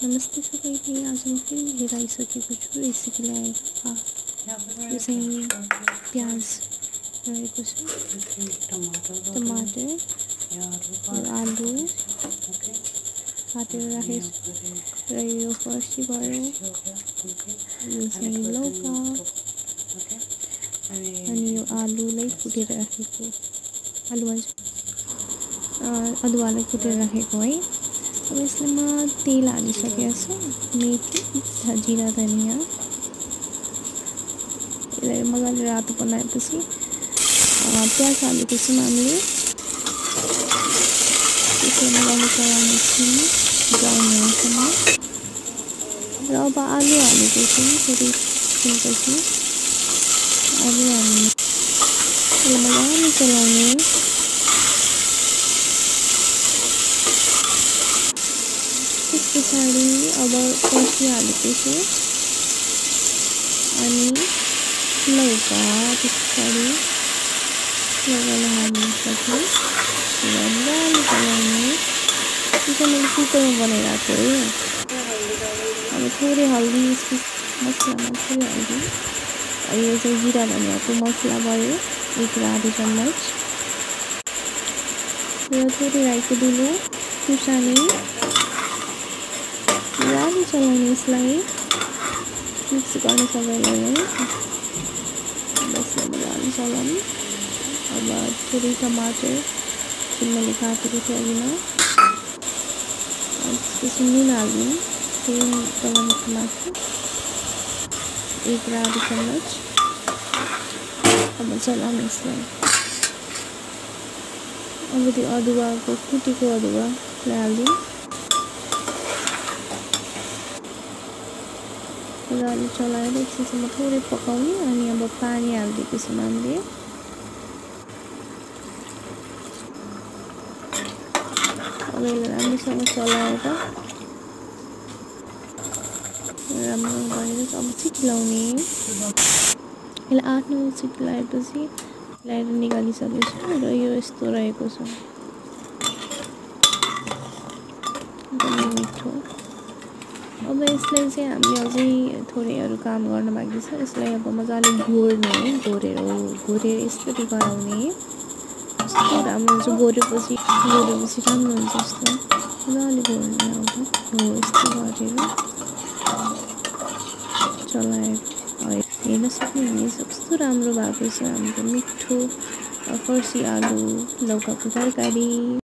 नमस्ते सबैलाई, आज म फेरि लिएर आइसकेको छु रेसिपीलाई यो चाहिँ प्याज रहेको छ, टमाटर आलु काटेर राखेको छु र यो फर्सी भयो, यो चाहिँ लौका अनि यो आलुलाई कुटेर राखेको अदुवालाई कुटेर राखेको है। अब यसमा तेल हालिसकेको छु, मेथी जिरा धनियाँ यसलाई मजाले रातो बनाएपछि प्याज हालेपछि हामीले यसलाई मजाले चलाउनेछौँ ब्राउन हुनेसम्म र अब आलु हालेपछि फेरि त्यसपछि आलु हाल्ने यसलाई मजाले चलाउने। त्यस पछाडि अब फर्सी हालेको छु अनि लौका, त्यस पछाडि लौकालाई हाल्नुसक्यो र मजाले चलाउने। त्यो मैले कुकरमा बनाइरहेको है। अब थोरै हल्दी मसलामा थोरै हल्दी, यो चाहिँ जिरा धनियाँको मसला भयो 1.5 चम्मच र थोरै राईको धुलो खुर्सानी मजाले चलाउने, यसलाई मिक्स गर्ने सबैलाई है। यसलाई मजाले चलाउने। अब थोरै टमाटर जुन मैले काटेको थिएँ अघिमा, त्यसपछि नुन हाल्ने, फेरि चलाउने टमाटर 1.5 चम्मच। अब चलाउने यसलाई। अब त्यो अदुवाको कुटेको अदुवालाई हाल्दिउँ, मजाले चलाएर एकछिनसम्म थोरै पकाउने अनि अब पानी हालिदिएको छौँ हामीले। अब यसलाई राम्रोसँग चलाएर राम्रो गरेर अब सिटी लाउने। यसलाई 8-9 सिटी लगाएपछि ल्याएर निकालिसकेछु र यो यस्तो रहेको छ, एकदमै मिठो। अब यसलाई चाहिँ हामीले अझै थोरै अरू काम गर्न बाँकी छ। यसलाई अब मजाले घोर्ने, घोरेर यस्तरी गराउने। यस्तो राम्रो हुन्छ, घोरेपछि राम्रो हुन्छ। यस्तो मजाले घोर्ने, अब हो यस्तो गरेर चलाएर हेर्न सक्नुहुनेछ कस्तो राम्रो भएको छ हाम्रो मिठो फर्सी आलु लौकाको तरकारी।